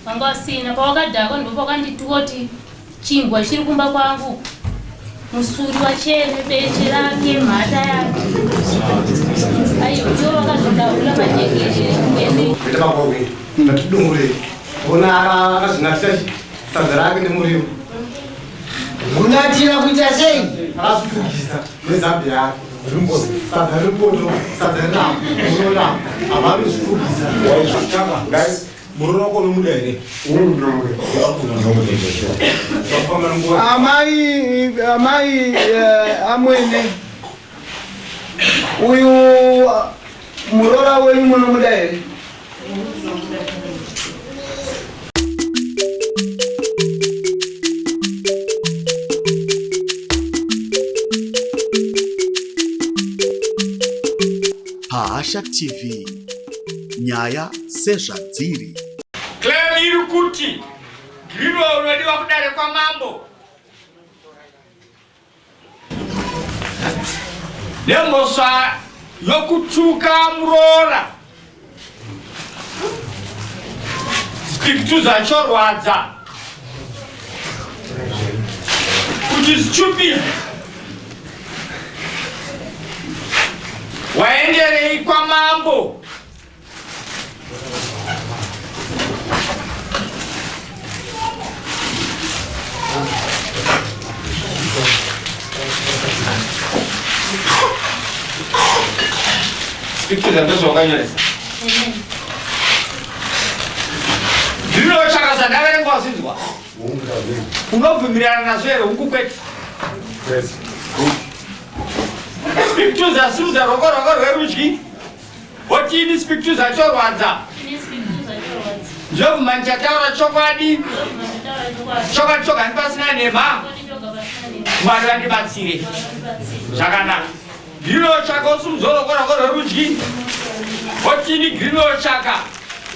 Vanga vasina pawakadhakwa ndipo pakandituka kuti Chingwa chiri kumba kwangu musuri wachene beche rake mhata yake aiwa ivo vakazvidaula majekerere ndatidungure ona akazvinatira sadza rake nemuriwo kunatira kuita sei akazvifugisa nezambi yake sadza riripoto sadza riramo munoona havanozvifugisa Murume wako unomuda here? Amai, amai eh, amwene uyu muroora wenyu munomuda here? Pahasha TV nyaya sezvadziri. Claim iri kuti Greenwell unodiwa kudare kwamambo nemhosva yokutuka muroora Speak chorwadza kuti stupid waenderei kwamambo Picture ndozvawakanyoresa. Ndinotsvaka zvandaverenga wazinzwa. Unobvumirana nazvo here hungu kwete? Speak to zasimudza rwoko rwako rwerudyi. Otini speak to zachorwadza. Ndobvuma ndichataura chokwadi. Chokwadi choga ndipasina nhema. Mwari vandibatsire. Zvakanaka. Ndinotsvaka usimudza rwoko rwako rwerudyi. Otini grinotsvaka.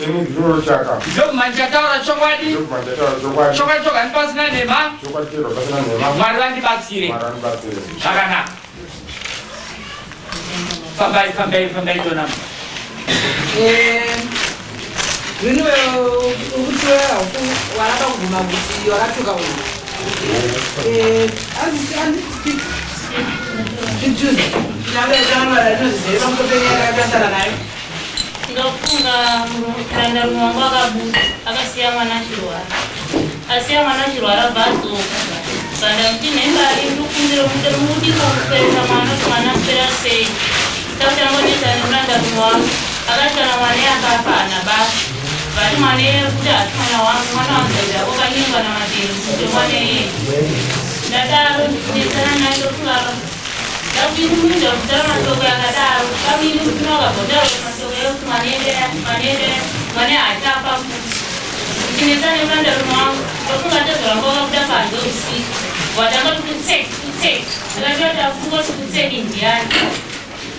Ini ndinotsvaka. Ndobvuma ndichataura chokwadi. Ndobvuma ndichataura chokwadi. Chokwadi choga ndipasina nhema. Chokwadi choga pasina nhema. Mwari vandibatsire. Mwari vandibatsire. Zvakanaka. Fambai, fambai, fambai tonama. Eh, Zvino ukutora waramba kubvuma kuti wakatuka uyu. Eh, andispeak. Chijuzi. Ndofunga murandarume wangu akabuda akasiya mwana achirwara asiya mwana achirwara bva adzoka bva ndamuti nhembari ndokumbira mute mudiko kusweresa mwana kuti mwana aswera sei takutangonetsa nemurandarume wangu akati kana mwana iye akafa haana basa vati mwana iye kuti haasi mwana wangu mwana wangu wakanyengwa namatenzi kuti mwana iye ndadaro ndikunetsana naye ndofunga Ndakuinumidza kutaura mashoko akadaro. Kamini murume wakabhotaura mashoko ekuti mwana mwana mwana haachafa futi. Ndinetsa nemurandarume wangu. Ndofunga tezoramba wakabuda panze usiku. Watanga kuti tsek tsek. Ndakati watafunga kuti tsek ndiani.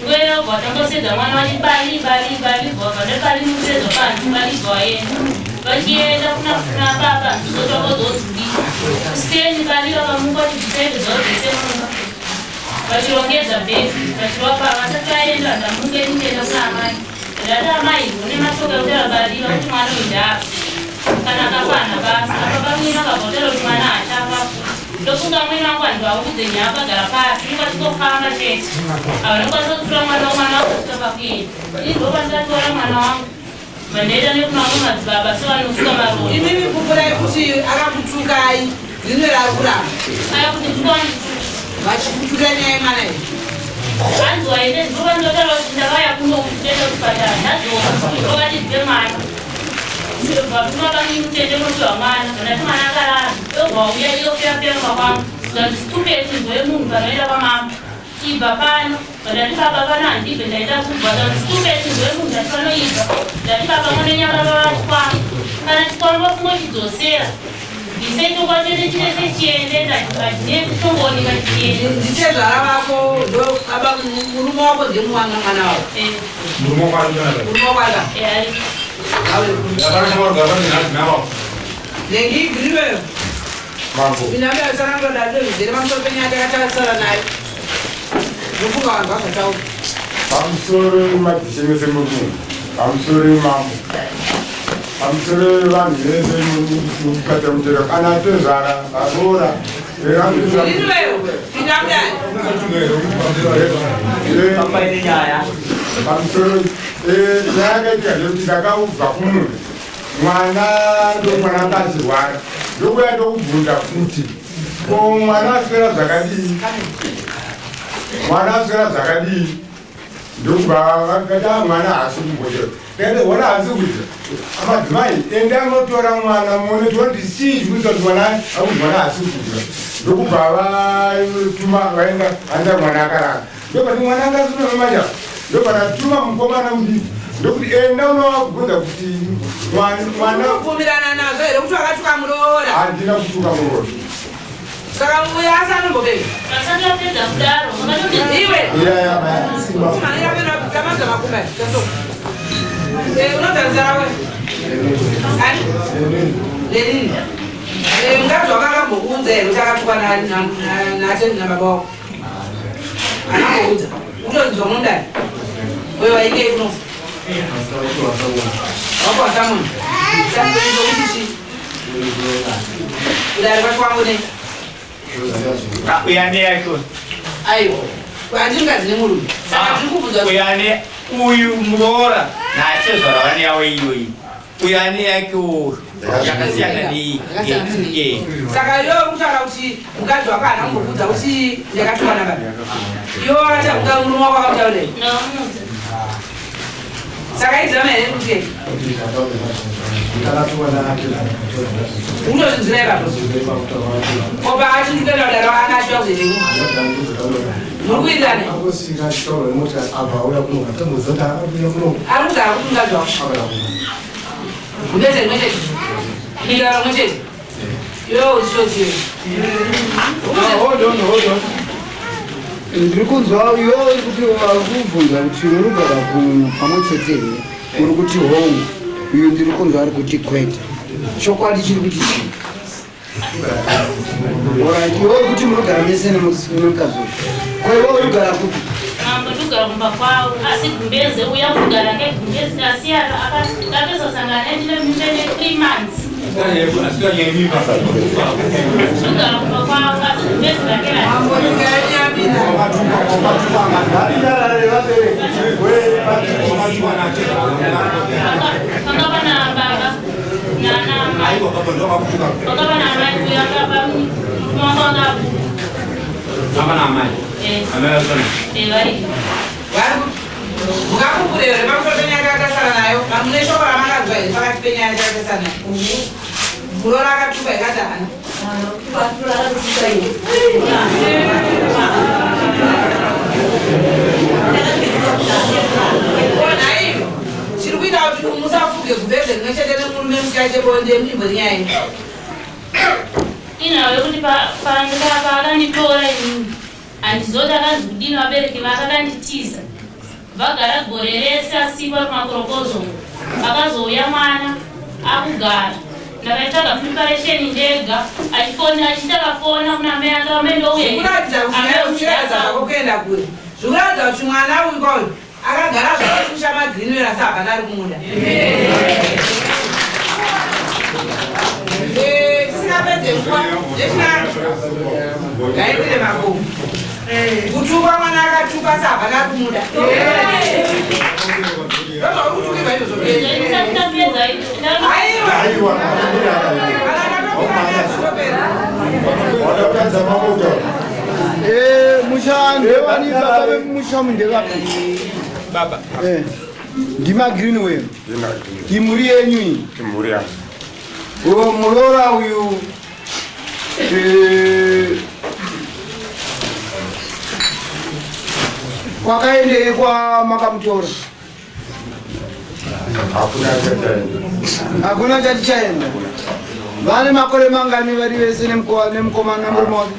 Ngweyo watangosedza mwana wachi bali bali bali bwa ndepali musedzwa panze bali bwa waenda. Vachienda kuna kuna baba zvotokozozwi. Kuseni bali vakamuka kuti bvisai zvavo zvese mumba. Vachirongedza bhegi vachivapa vasati vaenda ndamuke ndikuenda kuna amai. Ndati amai une mashoko ekutaura bali vakuti mwana uyu ndaafa. Kana akafa haana basa. Apa bamwini vakabhotera kuti mwana haachafa futi. Ndofunga amwene vangu vanhu vaudze nyaya vakagara pasi inokwatikofamba chete. Havana kukwanisa kutora mwana mwana wangu kusvika pakuenda. Ini ndopandatora mwana wangu. Vandaita nekuna vamwe madzibaba sevanosuka maronda. Imimi pupurai kuti akakutukai rimwe rari kuramba. Aya kuti ndikwanituka. Vachikutuka nyaya yemwana iyi. Hanzi waende ndovandotaura kuti ndavaya kuno kuenda kuchipatara ndadzoka ndokati ndipe mwana. Ndobva vamwe mutende unopiwa mwana ndati mwana akarara ndobva wauya iyo pera pera kwakwangu zvanzi stupid ndoye munhu panoenda kwamambo. Ibva pano ndati baba pano handibve ndaita kubva ndati stupid ndoye munhu ndati panoibva ndati baba munonyarara vachikwambo kana chikwambo vafungochidzosera bvisai chokwatete chirese chiende ndati hadinei kutongooneka chiende Nditezvara vako ndo baba murume wako ndiye muwanga mwana wako. Eh, Murume wako ari kuona. Murume wako aka. eh, ari Gavana gavana navo. Nengi griwe. Mambo. Mina ndasara ndoda ndozvizere pamusoro penyaya takatarisana nayo. Ndofunga vanhu vazvataura. Pamusoro madzishe mese muri muno. Pamusoro mambo. Pamusoro vevanhu vese mukubata mutero kana tezvara varoora pamusoro nyaya yakaitika ndekuti ndakaubva kumunhu mwana ndomwana anga achirwara ndokuya ndokubvunza kuti ko mwana aswera zvakadii mwana aswera zvakadii ndokubva vakati ah, mwana haasi kumbochera ndikati mwana haasi kudya amadzimai enda anotora mwana muone tione chii chikuita kuti mwana akuti mwana haasi kudya ndokubva vatuma vaenda vaenda mwana akarara ndobati mwana anga asina manja ndopanatuma mukomana mudiki ndokuti enda unovabvunza kuti mwana Unobvumirana nazvo here kuti wakatuka muroora? Handina kutuka muroora. Saka uya asi anombobei? Vasati vapedza kudaro, vakatoti Iwe! Yeah, yeah, Mhanyira kuenda tamanzwa makumba. Taso. Eh, unobva zita rako? Ani? Lenini. Eh, mukadzi wako akambokuudza here kuti akatukwa naTendi nababa wako? Akambokuudza. Utonzwa munodai. Uyo waingei kuno? Wako wasamuni. Samuni ndokuti chii? Kudari kwacho kwangu nei? Uya neyacho. Aiwa. Handiri mukadzi nemurume. Saka ndiri kubvunza. Uya ne uyu muroora naatezvara vane yavo iyoyi. Uyu ane yakewo yakasiyana neiyi. Saka iwe uri kutaura kuti mukadzi wako haana kumbobvunza kuti ndakatukwa nababa. Iwe wakati murume wako akamutaurei? Ndakamuudza. Saka idrama here kuti unozvinzira ipapo? Opa achindikuenda kudaro anga achiuya kuzoita muri kuwirirana? Ari kugara kuti mukadzi wako gumbeze rimwe chete bikara rimwe chete iwewe uchitozive. Hold on, hold on. Ndiri kunzwa iwe uri kuti vari kubvunza kuti muri kugara pamwe chete here, uri kuti hongu. Uyu ndiri kunzwa ari kuti kwete. Chokwadi chiri kuti chii? Alright, iwe uri kuti munogara mese nemukadzi uyu. Ko iwe uri kugara kupi? Mambo, ndikugara kumba kwavo, asi gumbeze uya kugara ngegumbeze asi akatozosangana ndine mimba ne 3 months. Ndikugara kumba kwavo asi gumbeze rake rati. Panga pana baba nana amai. Panga pana amai uyo akaba murume wangu akabuda. Baba naamai. Eh. Amai vari Eh, vari. Mungakupure here pamusoro penyaya yakatasana nayo? Mune shoko ramakanzwa here pakati penyaya yakatasana nayo? Muroora akatuka ikati hana. Nhai, chiri kuita kuti musafuge gumbeze rimwe chete nemurume musingaite bonde muimbo nyaya iyi. Inawo yekuti paakanditora inini handizoti akanzi kudini vabereki vake akanditiza vagara gore rese asikwa kumakorokozo akazouya mwana akugara ndakaitsvaga preparation ndega achifona achiita kafona kuna mai ake amai ndouya Zvikuratidza kuti uchiratidza zvako kuenda kure. Zvikuratidza kuti mwana uyu kwauyu akagara zvakakusha magreen asi hapana ari kumuda. Eh, tisingapedze nguva ndechina ngaindire makomo. Kutukwa mwana akatuka asi hapana ari kumuda. Ndozvauri kutukirwa izvozvo. Ndisati ndapedza. Aiwa. Aiwa, watapedza makuta. Eh, musha ndevani baba vemusha mundevapi? Baba. Eh. Ndima Greenway. Imhuri yenyu iyi. Imhuri yangu. Uyo muroora uyu eh, kwakaendei kwamakamutora? Hakuna chachaenda. Hakuna chati chaenda. Vane makore mangani vari vese nemukomana nemurume wake?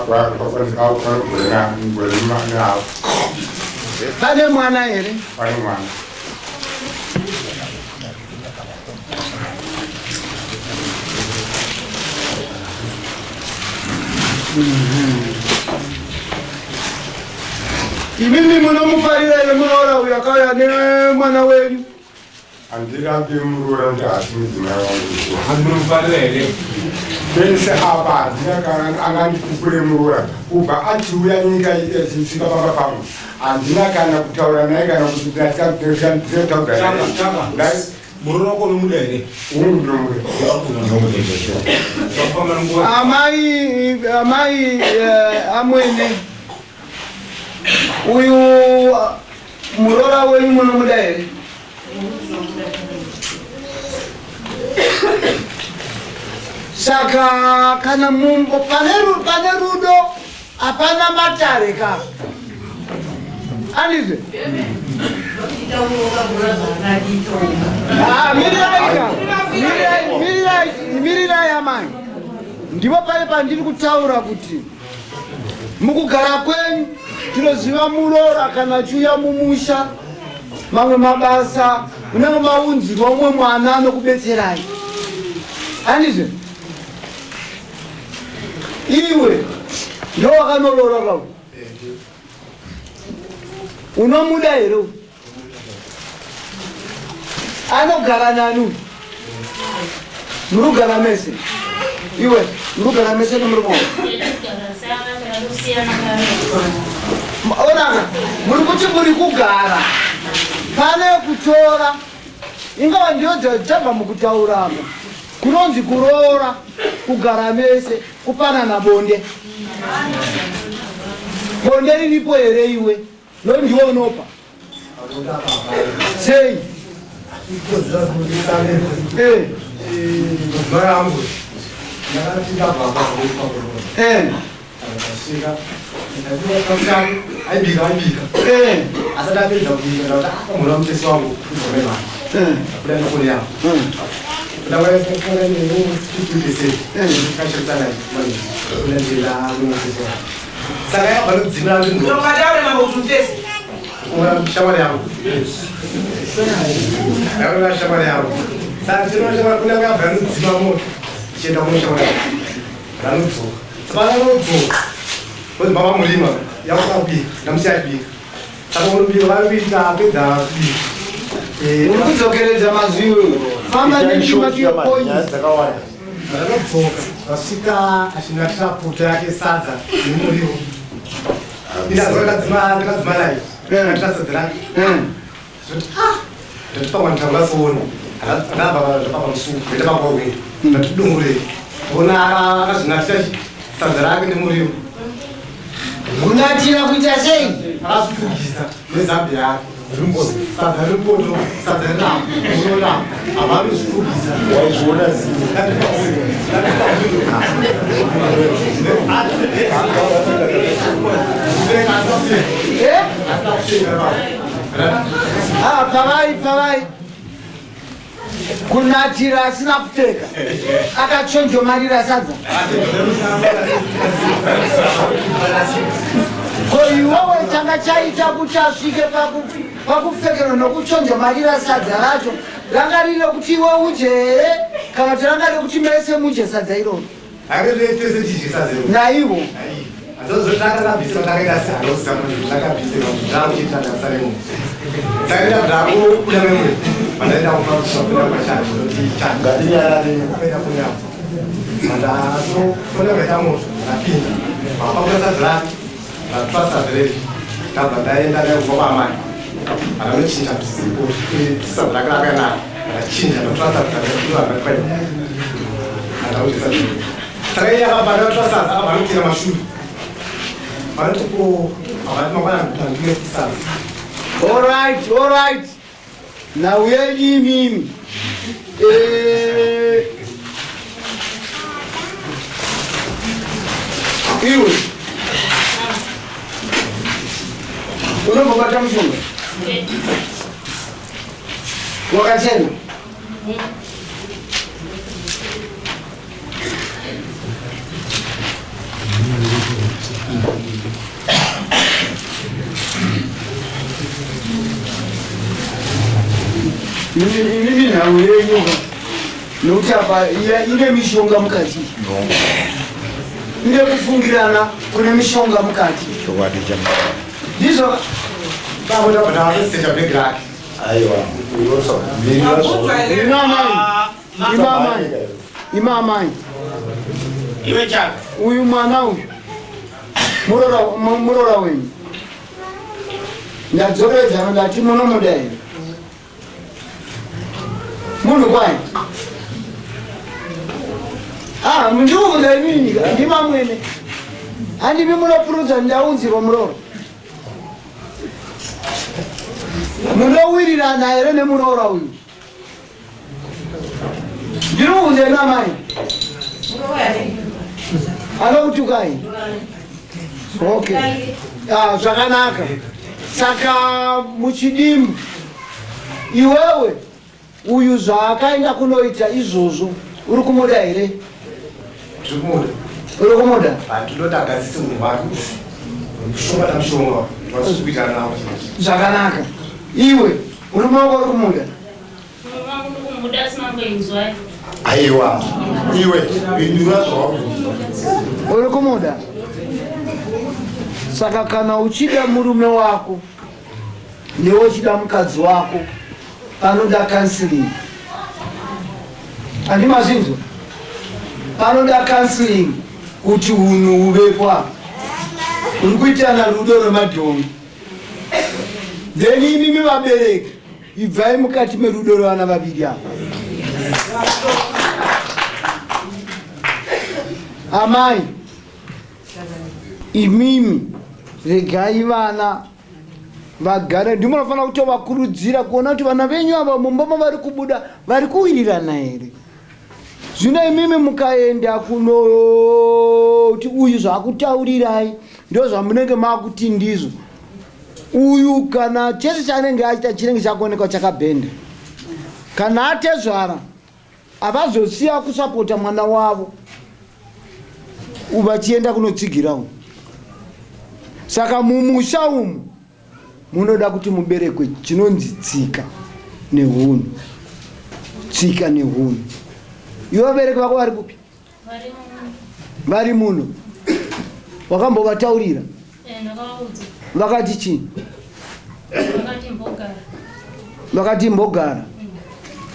Vane gore nehafu. Pane mwana here? Pane mwana. Imimi munomufarira here muroora uyu akauya nemwana wenyu? Handirambi muroora kuti haasi mudzimai wangu. Handimufarira here? Pese apa handina kana angandikukure muroora kubva achiuya nyika achisvika pamba pangu handina kana kutaura naye kana kuti ndasitaura naye. Muroora wako unomuda here? Ungu ndinomuda. Amai, amai amwene uyu muroora wenyu munomuda here? Saka kana mumbo pane pane rudo hapana matare ka andizve? Ah, mirirai ka mirirai mirirai mirirai amai ndipo pale pandiri kutaura kuti mukugara kwenyu tinoziva muroora kana achiuya mumusha mamwe mabasa munenge maunzirwa umwe mwana anokubetserai andizve iwe ndo wakanorora kau unomuda here uyu anogara nani uyu muri kugara mese iwe muri kugara mese nemurume wako onaka muri kuti muri kugara pane kutora ingava ndiyo dzachabva mukutaurama kunonzi kuroora kugara mese kupanana bonde bonde riripo here iwe no ndiwe unopa sei aibika aibika asati apedza kubika ndakuti akamhura mutesi wangu kuda nefoni yangu saka yabva nokudzimira shamwari yangu ndaona shamwari yangu saka tinoona shamwari kuna yabva nokudzima moto ichienda kuno shamwari yangu ranodzoka saka ranodzoka ozi mama murima yakuda kubika ndamusiya achibika saka unobika varikuita apedza kubika uri kudzokeredza mazwi iwewe famba nendima to your point Ndakadzoka vasvika achinatira poto yake sadza nemuriwo. Ndazwa ndakadzima ndakadzima light. Ndakatira sadza rake. Zvoti ah ndati pamwe nditaura soona. Ndabva ndapapa musuku ndaita papa window. Ndati dongorei. Ona akazvinatira sadza rake nemuriwo. Kunatira kuita sei? Akazvifugisa nezambia yake. Sadza riripoto, sadza rirapa, munorapa, havanozvifugisa. Waizviona zii. Eh? Ah, pavai pavai kunatira asina kupfeka akachonjomarira sadza ko iwewe changa chaita kuti asvike pakupfekerwa nokuchonjomarira sadza racho ranga riri rekuti iwe udye here kana kuti ranga rekuti mese mudye sadza iroro naivo Saka iye akabva ndatora sadza akabva anotera mashure. Vanoti ko havati mangwana ndandine sadza. Alright, alright. Nhau yenyu imimi. Eh, Iwe. Unombobata mushonga? Wakachena? Inini nhau yenyu nokuti apa ine mishonga mukati ine kufungirana kune mishonga mukati ndizvo Babo ndabva ndasecha bhegi rake. Aiwa, Imamai, imamai, iwe chako uyu mwana uyu muroora wenyu ndadzoredzana ndati munomuda here munhu kwai? Ah, ndikubvunza imini, ndimamwene handimi munopurudza ndaunzirwa muroora. Munowirirana here nemuroora uyu? Ndinobvunza imi amai anokutukai. Okay, ah, zvakanaka. Saka muchidimbu, iwewe uyu zvaakaenda kunoita izvozvo, uri kumuda here? Ndiri kumuda. Uri kumuda? Handinoti agadzise munhu wake mushonga namushonga wasikuitana nawo. Zvakanaka. Iwe murume wako uri kumuda? Murume wangu ndikumuda, asi mamboinzwai. Aiwa, iwe pindura zvawabvunzwa. Uri kumuda? Saka kana uchida murume wako newe uchida mukadzi wako, panoda counseling. Handimazvinzwa? Panoda counseling kuti unhu huvepo apa. Uri kuitana rudo rwemadhongi. Then imimi vabereki, ibvai mukati merudo rwevana vaviri apa. Amai, imimi regai vana vagare. Ndimunofanira kutovakurudzira kuona kuti vana venyu ava mumba mavari kubuda vari kuwirirana here. Zvino imimi mukaenda kunoti uyu zvakutaurirai ndo zvamunenge makuti ndizvo, uyu kana chese chaanenge aita chinenge chakuonekwa chakabhenda. Kana atezvara havazosiya kusapota mwana wavo vachienda kunotsigirawo. Saka mumusha umu munoda kuti muberekwe chinonzi tsika neunhu, tsika neunhu. Iwe vabereki vako vari kupi? Vari muno. Wakambovataurira? Ndakavaudza. Vakati chii? Vakati mbogara. Vakati mbogara.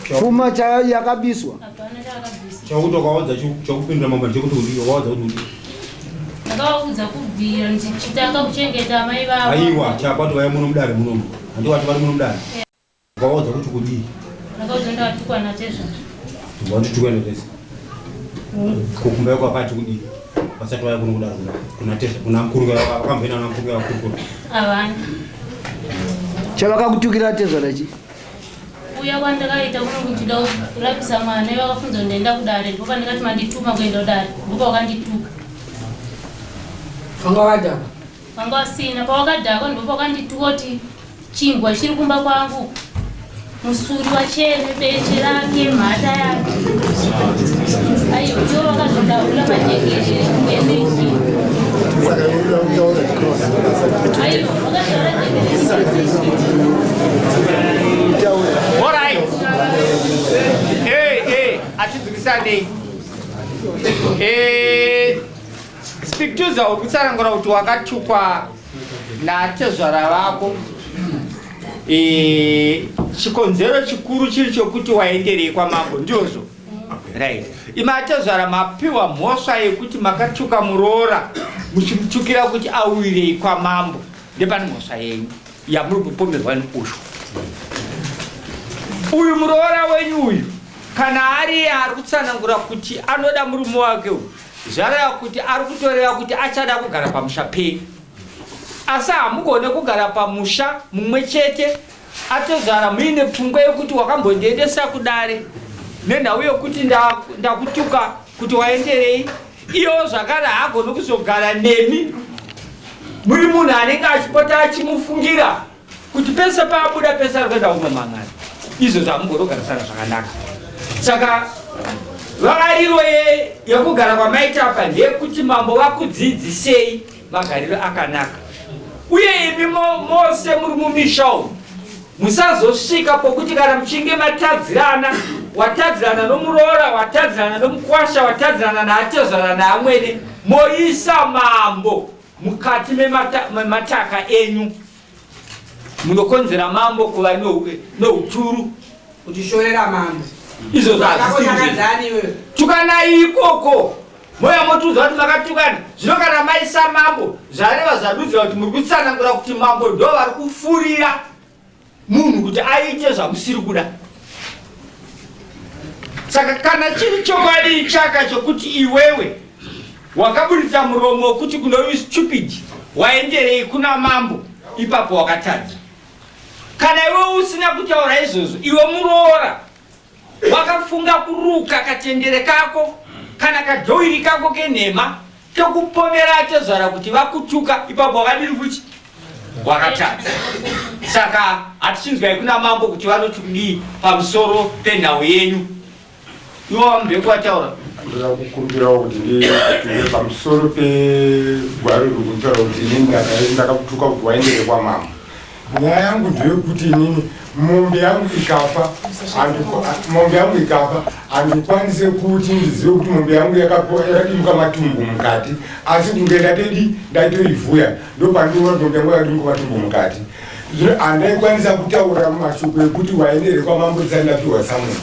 Pfuma yakabiswa? Hapana chaakabvisa. Chakuti wakawadza chakupindura mambo ndechekuti udi wakawadza kuti udi. Ndakavaudza kubvira ndichitanga kuchengeta amai vavo. Aiwa, chakwati vaya muno mudare munomu, handiwati vari muno mudare, wakawadza kuti kudii? Ndakaudza ndakatukwa natezvazvo. Wati tese kukumba yako wakati kudii vasati vaya kuno kudaro kuna tese kuna mukuru wakamboenda na mukuru wakurukura? Havana. Chavakakutukira tezvara chii? Uya kwandakaita kuno kuchida kurapisa mwana, ivo vakafunza kuti ndaenda kudare, ndipo pandakati mandituma kuenda kudare, ndipo wakandituka. Wanga wadhakwa? Vanga vasina. Pawakadhakwa ndipo pakandituka kuti chingwa chiri kumba kwangu musuri wachene beche rake mhata yake. Aiwa, ivo vakazvidaura pajekerere enechi. Aiwa, vakataura jekerere. Alright. Hey, atidzikisanei. Spictuza, uri kutsanangura kuti wakatukwa natezvara vako. Chikonzero chikuru chiri chokuti waenderei kwamambo, ndizvo? Right. Imi atezvara mapiwa mhosva yekuti makatuka muroora muchimutukira kuti awirei kwamambo. Ndepane mhosva yenyu yamuri kupomerwa neushu. Uyu muroora wenyu uyu, kana ariye ari kutsanangura kuti anoda murume wake uyu, zvareva kuti ari kutoreva kuti achada kugara pamusha penyu, asi hamugone kugara pamusha mumwe chete atezvara muine pfungwa yekuti wakambondiendesa kudare nenhau yokuti ndakutuka kuti waenderei. Iwo zvakare haagoni kuzogara nemi muri munhu anenge achipota achimufungira kuti pese paabuda pese ari kuenda kumamang'ana. Izvo zvamugonogarisana zvakanaka. Saka vavariro yekugara kwamaita apa ndeyekuti mambo vakudzidzisei magariro akanaka, uye imi mose muri mumisha umu musazosvika pokuti kana muchinge matadzirana, watadzirana nomuroora, watadzirana nomukwasha, watadzirana naatezvara naamwene, moisa mambo mukati memataka enyu. Munokonzera mambo kuva nouturu. Uchishorera mambo. Izvozvo hazvisizvo. Tukanai ikoko. Moya motiudza kuti makatukana. Zvino kana maisa mambo zvareva zvadudzira kuti muri kutsanangura kuti mambo ndo vari kufurira munhu kuti aite zvamusiri kuda. Saka kana chiri chokwadi chaka chokuti iwewe wakaburitsa muromo wekuti kuno uyu stupid waenderei kuna mambo ipapo wakatadza. Kana iwe usina kutaura izvozvo iwe muroora wakafunga kuruka katendere kako kana kadhoiri kako kenhema kekupomera atezvara kuti vakutuka ipapo wakadini futi wakatadza. Saka hatichinzwai kuna mambo kuti vanoti kudii pamusoro penhau yenyu. Iwo wamubheko wataura. Ndoda kukumbirawo kuti ndituke pamusoro pegwaro riri kutaura kuti inini ndakakutuka kuti waendere kwamambo. Nyaya yangu ndeyekuti inini mombe yangu ikafa, mombe yangu ikafa handikwanise kuti ndizive kuti mombe yangu yakadimuka matumbu mukati, asi kunge ndatedi ndaitoivhuya ndopandinoona kuti mombe yangu yakadimuka matumbu mukati. Zvino handaikwanisa kutaura mashoko ekuti waendere kwamambo ndisati ndapiwa samoni.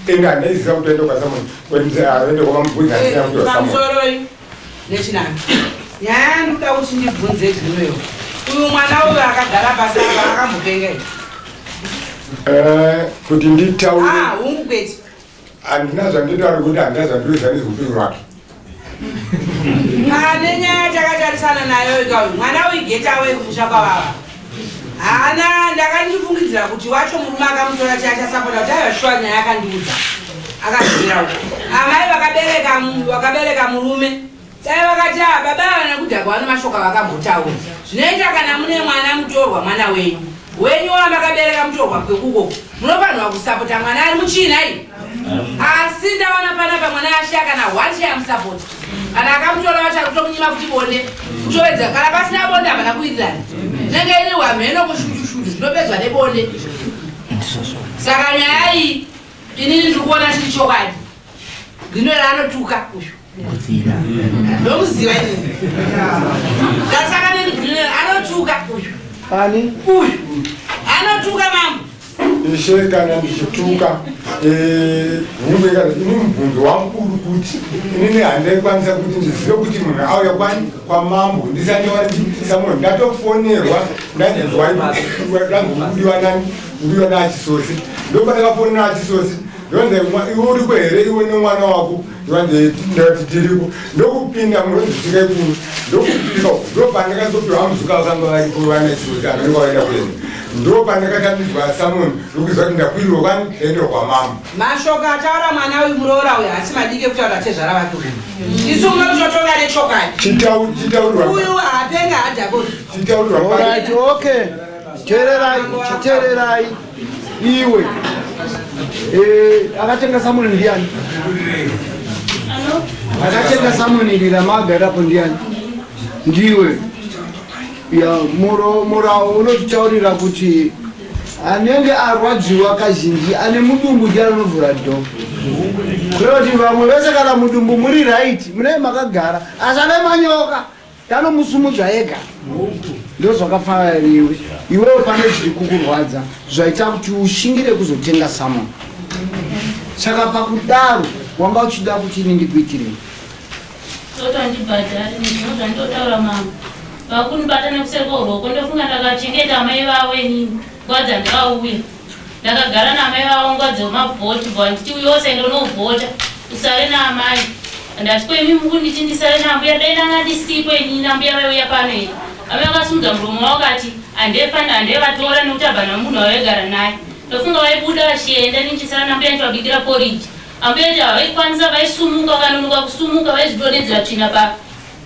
Ende handaiziva kuti waenda kwasamoni, waenda kwamambo because handisina kupiwa samoni. Pamusoroi nechinanga. Nyaya yandikuda kuti ndibvunze zvinoyo. Uyu mwana uyu akagara pasi apa akambopenga here? Kuti nditaure. Ah, hungu kwete. Handina zvandinotaura kuti handina zvandinoziva nezveupenyu hwake. Pane nyaya takatarisana nayo ika uyu mwana uyu getawe kumusha kwavava. Haana ndakandifungidzira kuti wacho murume akamutora chiachasapota kuti aiwa shuwa nyaya akandiudza. Akazvira uko. Amai vakabereka murume. Dai vakati ah baba ava nekudhakwa vane mashoko avakambotaura. Zvinoita kana mune mwana mutorwa mwana wenyu. Wenyu wamakabereka mutorwa kwekuko. Munofanirwa kusapota mwana ari muchii nhai? Asi ndaona panapa mwana ashaya kana one shaya musapota. Kana akamutora wacho ari kutomunyima futi bonde. Kutowedzera kana pasina bonde havana kuwirirana. Inenge iri hwamheno kushutushutu zvinopedzwa nebonde. Saka nyaya iyi inini ndiri kuona chiri chokwadi. Greenwell anotuka uyu. Ndomuziva inini. Ndasaka neni Greenwell anotuka uyu. Ani? Uyu. Anotuka mambo. Ishe kana ndichituka hungu ikati ini mubvunzo wangu uri kuti inini handaikwanisa kuti ndizive kuti munhu auya kwani kwamambo ndisati ndawana ndatofonerwa ndanzwa ndangokudiwa nani kudiwa nachisosi ndopandakafonera achisosi ndonzi iwe uriko here iwe nemwana wako ndati tiriko ndokupinda munonzi svikai kuno ndokupinda ndopandakazopiwa muzuka vakanga varipo vanachisosi akanenge vaenda kuenda ndopandakatambidzwa samoni ndokuziva kuti ndakwirwa kwani ndaendwa kwamambo. Mashoko ataura mwana uyu muroora uyu haasi madiki ekutaura tezvara vake uyu. Isu munototonga nechokwadi. Chitaurirwa. Uyu haapenga haadhakori. Chitaurirwa. Alright, okay. Teererai, chiteererai. Iwe. Akatenga samoni ndiani? Akatenga samoni iri ramagarapo ndiani? Ndiwe. Ya, murau unotitaurira kuti anenge arwadziwa kazhinji ane mudumbu ndiye anovhura dho. Kureva kuti vamwe vese kana mudumbu muri right munenge makagara, asi ane manyoka anomusumudza ega. Ndozvakafanana newe. Iwewe pane zviri kukurwadza zvaita kuti ushingire kuzotenga samoni. Saka pakudaro wanga uchida kuti ini ndikuitirei? Totandibhadhari nezvimwe zvandotaura mambo. Vakunibata nekuseri kweruoko ndofunga ndakachengeta amai vavo inini nguva dzandakauya. Ndakagara naamai vavo nguva dzemavhoti bva nditi uyo usaende unovhota usare naamai. Ndati ko imi mukunditi ndisare naambuya dai ndanga ndisipo inini ambuya vaiuya pano here. Amai vakasimudza muromo wavo vakati handevatora nekuti havana munhu wavaigara naye. Ndofunga vaibuda vachienda ini ndichisara naambuya ndichivabikira porridge. Ambuya ava vaikwanisa vaisumuka vakanonoka kusumuka vaizvidonhedzera tsvina pa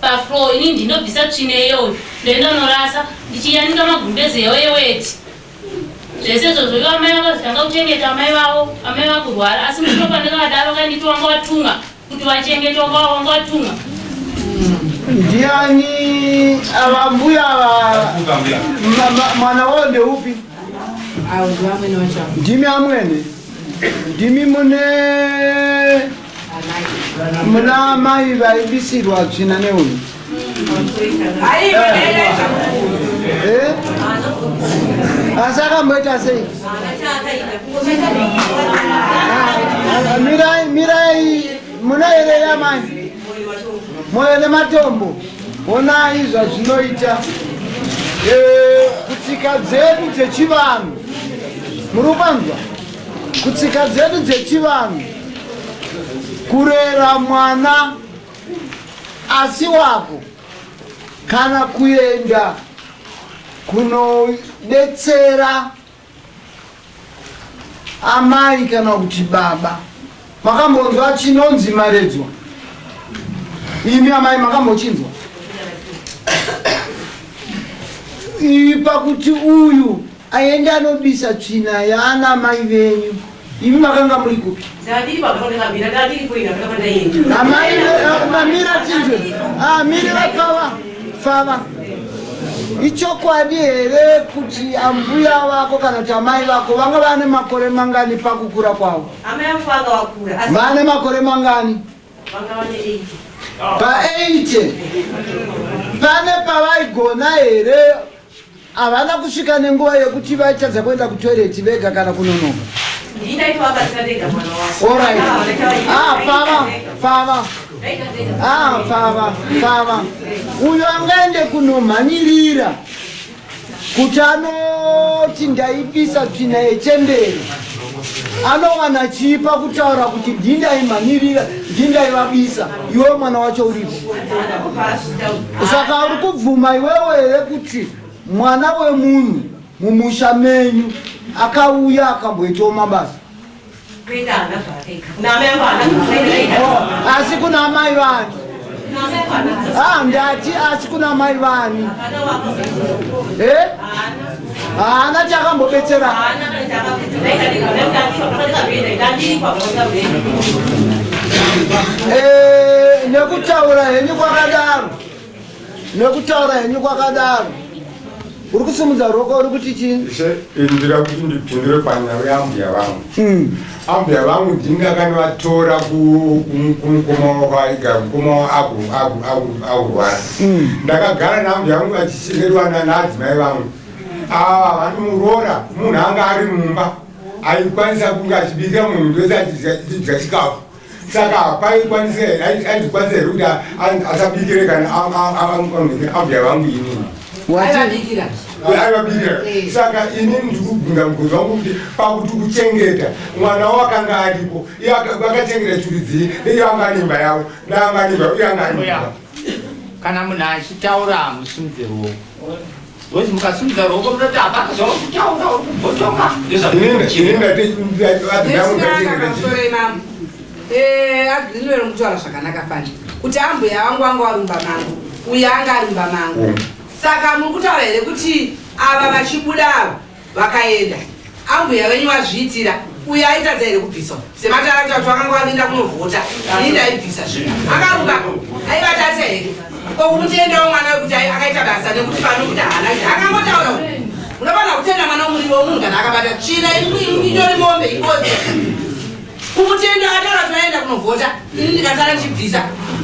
pafloor ini ndinobvisa tsvina iyoyo ndoenda norasa ndichiyanika magumbeze yavo eweti zvese izvozvo ivo amai vakazotanga kuchengeta amai vavo amai vakurwara asi mushure pandakavadaro vakanditi wanga watumwa kuti vachengete wanga watumwa. Ndiani ava mbuya ava mwana wavo ndeupi? Ndimi amwene. Ndimi mune muna amai vaibisirwa tsvina neuyu. Asi akamboita sei? Mirai, mirai, muna here yamai? Moyo nematombo. Honai zvazvinoita. Eh, kutsika dzedu dzechivanhu. Muri kupanzwa? Kutsika dzedu dzechivanhu. Kurera mwana asi wako kana kuenda kunobetsera amai kana kuti baba. Makambonzwa chinonzi maredzwa? Imi amai makambochinzwa? Ipa kuti uyu aende anobisa tsvina yaana mai venyu. Imi makanga muri kupi? Amai mamira tinzwe. Ah, mirira pfava. Pfava. Ichokwadi here kuti ambuya vako kana kuti amai vako vanga vane makore mangani pakukura kwavo? Amai vangu vanga vakura. Asi Vane makore mangani? vanga vane 80. Pa 80. Pane pavaigona here havana kusvika nenguva yekuti vaitadza kuenda kutoilet vega kana kunonoka? Alright. Ah, pava, pava. Ah, pava, pava. Uyo angaende kunomhanyirira kuti anoti ndaibisa tsvina yechembere anowana chii pakutaura kuti ndindaimhanyirira ndindaivabisa iwe mwana wacho uripo saka uri kubvuma iwewe here kuti mwana wemunhu mumusha menyu akauya akamboitawo mabasa asi kuna amai vani ah, ndati asi kuna amai vani eh? haana chakambobetsera eh, nekutaura henyu kwakadaro nekutaura henyu kwakadaro uri kusimudza ruoko uri kuti chii Ishe, ndira kuti ndipindure panyaya yaambuya vangu. Ambuya vangu ndini ndakanovatora kumukoma wako aigara mukoma wako akurwara. Ndakagara naambuya vangu vachichengetwa naadzimai vangu. Ava vanomuroora munhu anga ari mumba aikwanisa kunge achibikira munhu wese achidya chikafu. Saka hapaikwanisa here aizvikwanisa here kuti asabikire kana ambuya vangu inini? Aivabikira. Aivabikira. Saka ini ndikubvunza mubvunzo wangu kuti pakuti kuchengeta mwana wakanga aripo iye akachengeta churidzii iye anga ane imba yavo naanga ane imba uye anga ane imba. Kana munhu achitaura hamusimudze ruoko. Ngozi mukasimudza ruoko munoti hapana zvauri kutaura uri kubvotoka. Ini ndati Pamusoro imambo. Eh, agrinwero mutaura zvakanaka fani. Kuti ambuya vangu vanga varumba mangu. Uyu anga arumba mangu. Saka muri kutaura here kuti ava vachibuda ava vakaenda. Ambuya venyu vazviitira. Uyu aitadza here kubvisa? Sematara kuti vakanga varinda kunovhota. Ini ndaibvisa zvinhu. Akarumba. Aivatarisa here? Ko kumutendawo mwana wekuti akaita basa nekuti pano kuti haana akangotaura unofanira kutenda mwana womuriwo wemunhu kana akabata tsvina itori mombe ingozi kumutenda akataura kuti vaenda kunovhota ini ndikasara ndichibvisa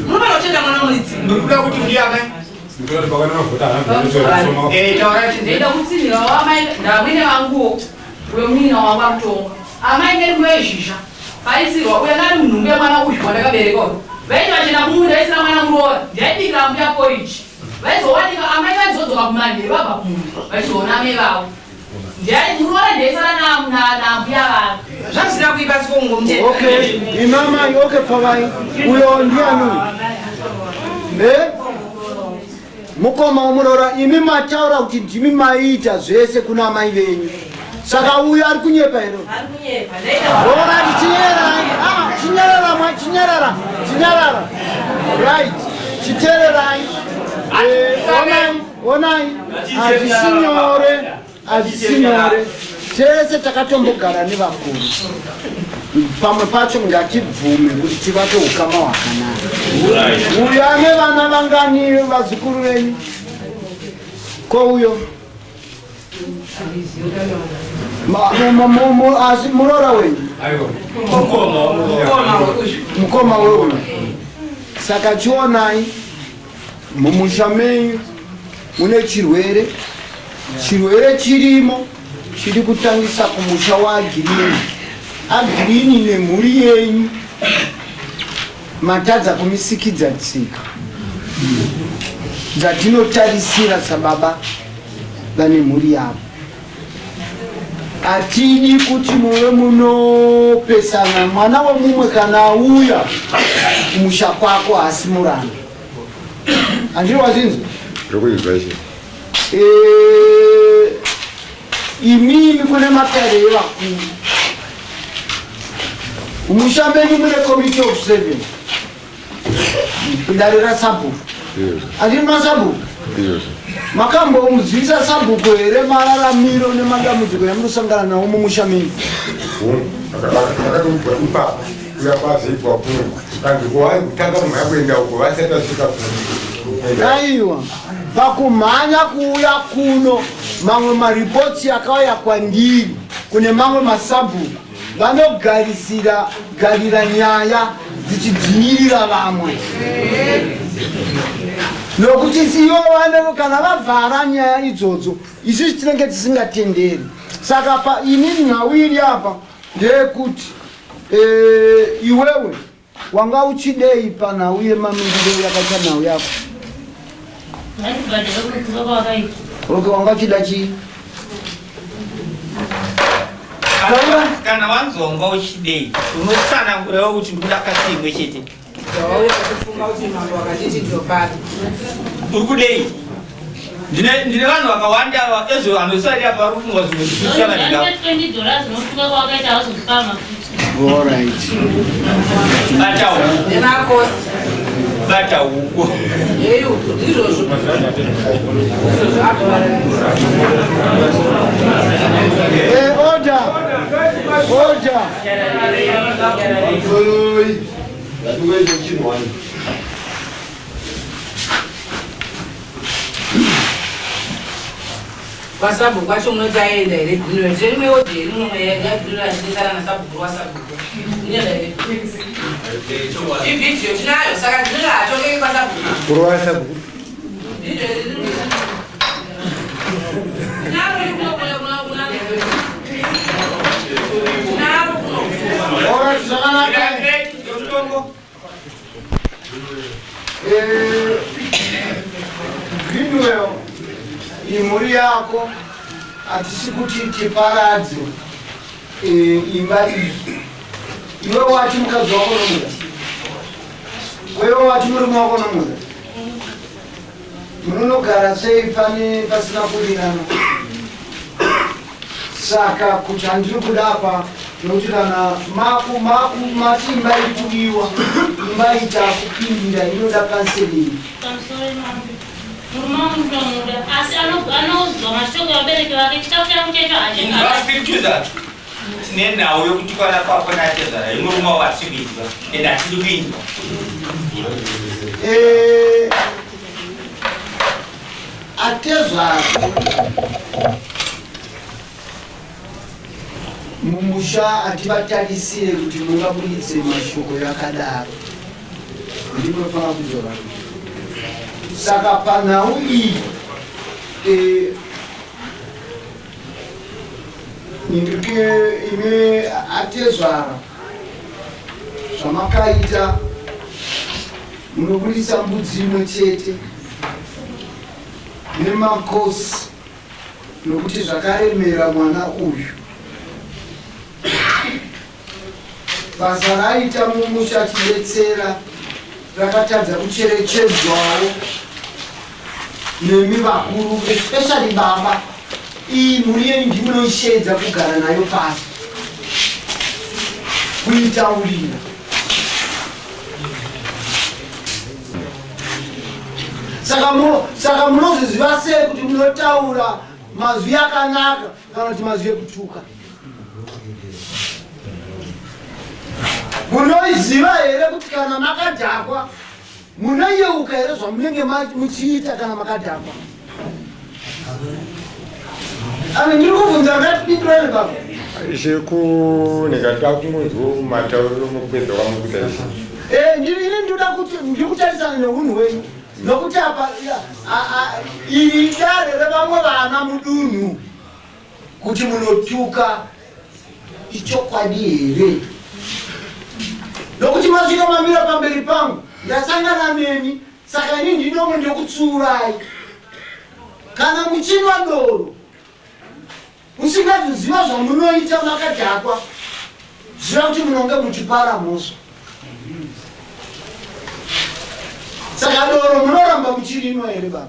munofanira kutenda mwana womuridzi Ndikuda kuti ndiye amai. Eh, taura chinzi. Ndaida kutsinhirawo amai ndamwene vanguwo uyo munin'ina wangu akutonga amai nerimwe yezhizha paisirwa uyo anga ari munhumbu yemwana uyu wandakabereka uyu vaiti vachienda kumunda vaisina mwana muroora ndaibikira ambuya poriji vaizowanika amai vaizodzoka kumanheru vabva kumunda vachizoona amai vavo muroora ndaisara naambuya vavo zvazvisina kuipa sikongo Okay, imamai okay pfavai uyo ndiani uyu Eh? Mukoma womuroora imi mataura kuti ndimi maiita zvese kuna amai venyu saka uyu ari kunyepa here Alright, chinyararai. Ah, chinyarara mwa chinyarara chinyarara right chitererai. Eh, onai onai hazvisi nyore hazvisi nyore tese takatombogara nevakuru pamwe pacho ngatibvume kuti tivake ukama hwakanaka uyo ane vana vangani vazukuru venyu ko uyo asi muroora wenyu mukoma weuyu saka chionai mumusha menyu mune chirwere. Chirwere chirimo chiri kutangisa kumusha waAgirini. Agirini nemhuri yenyu matadza kumisikidza tsika dzatinotarisira sababa vane mhuri yavo. Hatidi kuti muve munopesana mwana wemumwe kana auya kumusha kwako haasi muranda. Handiri wazvinzwa? Ndokuinzwa ishe. Eh, imimi kune matare evakuru musha menyu mune committee of seven kudare rasabhuku handiri masabhuku makambomudzivisa sabhuku here mararamiro nemadambudziko yamunosangana nawo mumusha menyu ipapo kuya kwazoitwa kuno kanzi kutanga kumhanya kuenda uko vasati vasvika kuno aiwa pakumhanya kuuya kuno mamwe maripotsi akauya kwandiri kune mamwe masabhuku vanogarisira garira nyaya dzichidzvinyirira vamwe nokuti ivo vane kana vavhara nyaya idzodzo isusu tinenge tisingatenderi saka pa ini nhau iri apa ndeyekuti eh, iwewe Wanga uchidei panhau yemamiriro yakaita nhau yako? Okay, wanga uchida chii? Kana wanzwa wanga uchidei, unotsanangurawo kuti ndikuda kasi imwe chete. Uri kudei? Ndine vanhu vakawanda ezvo vanosarira vari kufunga zvimwe zvikusiyana nendau. Alright. Bata huku. Bata huku. Hey, order. Order. Kwasabhuku kwacho munoti aenda here green tine rimwe wodi here muno yagirira achidetsana nasabhuku wasabhuku inoenda here ivhidhiyo tinayo saka green haatongeki kwasabhuku kurova sabhuku Alright, zvakanaka. Eh, Greenwell, imhuri yako hatisi kuti tiparadze eh, imba iyi. Iwe wati mukadzi wako unomuda, wewe wati murume wako unomuda, munonogara sei pane pasina kuwirirana? Saka kuti handiri kuda apa nokuti kana maku maku mati imba iri kudiwa imba ita kupindira inoda counseling. Pamusoro imambo. Murume wangu ndomuda asi anozwa mashoko evabereki vake chikafu changu chaicho hachiaa. Tine nhau yokutukana kwako natezvara yemurume wavo hatisi kuinzwa and hatidi kuinzwa. Eh, Atezvara mumusha hativatarisire kuti mungaburitse mashoko yakadaro ndinofanira kudzora saka panhau iyi eh, ndike ime atezvara zvamakaita munoburitsa mbudzi imwe chete nemakosi nokuti zvakaremera mwana uyu basa raaita mumusha achibetsera rakatadza kucherechedzwawo nemi vakuru especially baba iyi mhuri yenyu ndimunoisheedza kugara nayo pasi kuitaurira saka saka munozviziva sei kuti munotaura mazwi akanaka kana kuti mazwi ekutuka munoiziva here kuti kana makadhakwa munoyeuka here zvamunenge muchiita kana makadhakwa Ame ndiri kubvunza ngatipindurane baba. Ishe kuneka takungonzwa matauriro mukupedza kwamukuita ishe. Eh, ndiri ini ndinoda kuti ndiri kutarisana neunhu hwenyu. Nokuti apa iri idare revamwe vana mudunhu kuti munotuka ichokwadi here? Nokuti masvika mamira pamberi pangu ndasangana nemi saka ini ndinomwe ndokutsuurai. Kana muchinwa doro musingazoziva zvamunoita makadhakwa ziva kuti munonge muchipara mhosva saka doro munoramba muchirinwa here baba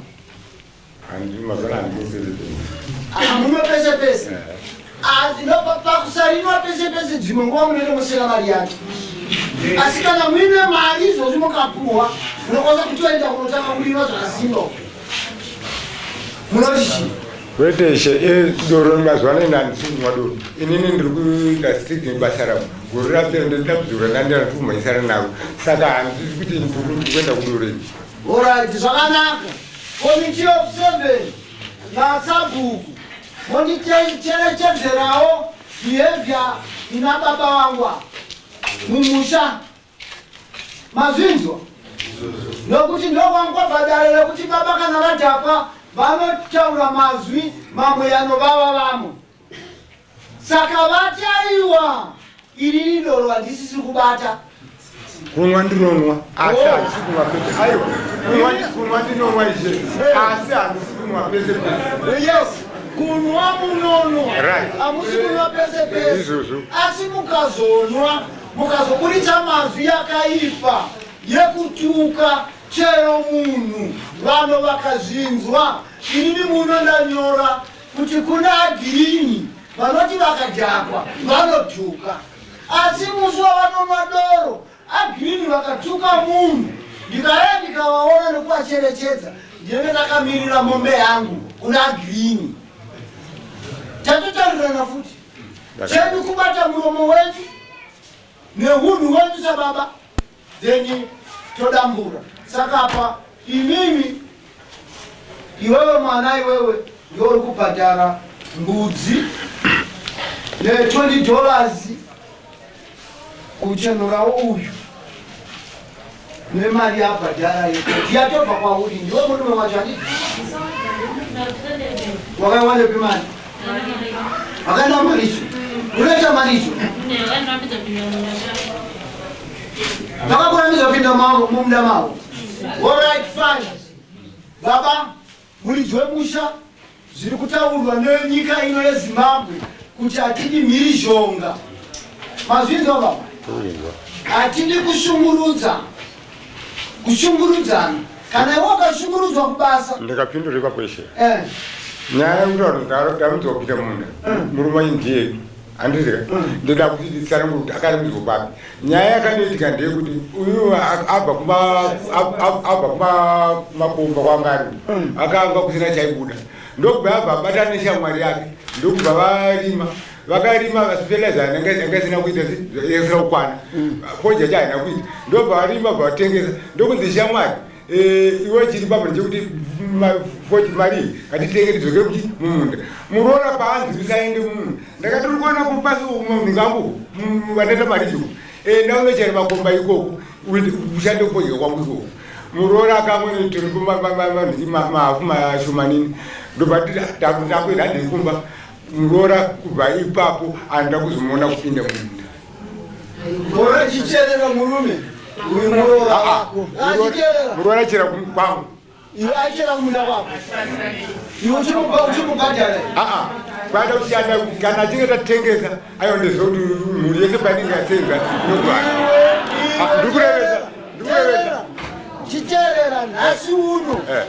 Hamuno pese pese pakusarinwa pese pese dzimwe nguva munenge musina mari yacho asi kana muine mari izvozvi mukapuhwa munokwanisa kutoenda kunotanga kurinwa zvakasimba munoti chii Kwete ishe, eh, doro mazuva ano ini handisi kunwa doro. Inini ndiri kuita strict nebasa rangu. Gore rapera ndiri dambudziko randanga ndiri kumhanyisana naro. Saka handisi kuti ndiri kuenda kudoro ini. Alright, zvakanaka. Committee of seven nasabhuku mondicherechedzerawo behavior ina baba vangu ava mumusha. Mazvinzwa? Nokuti ndokwangu kwabva dare rekuti baba kana vadhakwa vanotaura mazwi mamwe yanovava vamwe. Saka vati aiwa iri idoro handisisi kubata. Kunwa ndinonwa asi oh. handisi kunwa pese. Aiwa kunwa ndinonwa ishe asi handisi kunwa pese pese. Yes. Kunwa munonwa. Hamusi kunwa pese pese. Izvozvo. Asi mukazonwa Mukazoburitsa mazwi akaipa yekutuka chero munhu vanhu vakazvinzwa inini muno ndanyora kuti kuna agirini vanoti vakadhakwa vanotuka asi musi wavanonwa doro agirini vakatuka munhu ndikaya ndikavaona nekuvacherechedza ndinenge ndakamirira mombe yangu kuna agirini tatotarirana futi Chedu kubata muromo wenyu nehunhu hwenyu sababa then todambura. Saka apa imimi iwewe mwana iwewe ndiwe uri kubhadhara mbudzi ne 20 dollars kuchenurawo uyu nemari yabhadhara yekoti yatobva kwauri ndiwe murume wacho handiti wakaiwanepi mari wakaenda maricho unoita maricho vakakurambidza kupinda mumunda mavo orit fine baba muridzi wemusha Zviri kutaurwa nenyika ino yeZimbabwe kuti hatidi mhirizhonga. Mazvinzwa baba? Hatidi kushungurudza, kushungurudzana. Kana iwe ukashungurudzwa kubasa. Ndikapindura ipapo ishe. Eh. Nyaya yekutaura ndarudzwa kupinda munda. Eh. Murume ndiye handiti ka mm. ndoda kuti nditsanangure kuti akaremedzwa papi nyaya yakanoitika ndeyekuti uyu abva abva kumakomba kwanga ari mm. akanga kusina chaibuda ndokubva abva abatana neshamwari yake ndokubva varima vakarima fertilizer yanga isina kuita isina kukwana mm. foja cha haina kuita ndobva varima bva vatengesa ndokunzi shamwari Eh, iwe chiri pabva chekuti foti mari ngatitenge tidzoke kuti mumunda muroora paanzi usaende mumunda ndakati uri kuona kupasi munhu kangu vandaita mari icho eh, ndaunochera makomba ikoko ushande kufodya kwangu ikoko muroora akamwe tiri mahafu mashomanini ndobva takuenda handei kumba muroora kubva ipapo anoda kuzomuona kupinda mumunda Muroora chicherera murume. Uyu muroora ah, ah. wako. Achicherera. Muroora chera kwangu. Iwe aichera kumunda kwako. Iwe uchimupa uchimubhadhara. Ah ah. Kwada kushanda kana achinge tatengesa ayo ndezvekuti mhuri yese painenge yasenza inogwara. Ah, ndikurevesa. Ndikurevesa. Chicherera nhasi uno. Eh.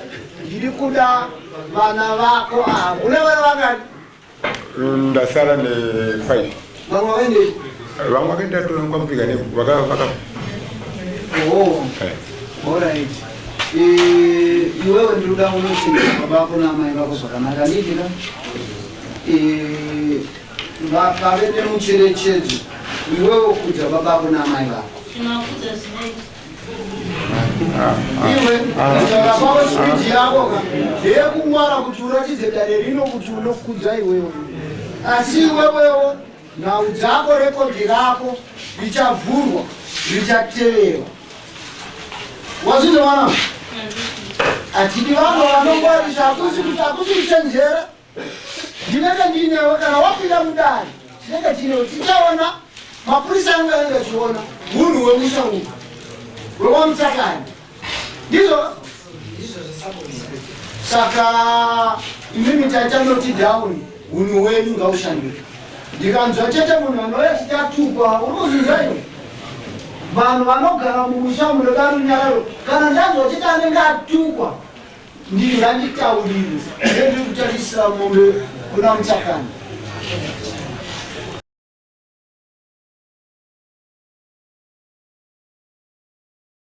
Ndiri kuda vana vako ava. Une vana vangani? Ndasara ne 5. Vamwe vaende. Vamwe vakaenda kwamupika ne vaka vaka. Oh. Eh. All right. Eh, iwewe ndinoda unochengeta baba vako naamai vako zvakanaka handiti ka? Eh, vave nemucherechedzo iwewe kudza baba vako naamai vako. Tinokudza zvinoita. Iwe kutaura kwako spidi yako ka ndeyekungwara kuti uratidze dare rino kuti unokudza iwewe asi iwewewo nhau dzako rekodhi rako richavhurwa richateverwa wazvinzwa mwana. Hatidi vanhu vanongwarisa, hakusi kuti hakusi kuchenjera. Ndinenge ndiinewe kana wapinda mudare, tinenge tiinewe, tichaona mapurisa angu anenge achiona hunhu hwemusha uyu hwekwamutsakani. Ndizvo saka imimi taita noti down, hunhu hwenyu ngaushanduke. Ndikanzwa chete munhu anouya chichatukwa, uri kuzvinzwa iwe? Vanhu vanogara mumusha munoda runyararo. Kana ndanzwa chete anenge atukwa, ndinganditaurire ndendiri kutarisira mombe kuna Mutsakani.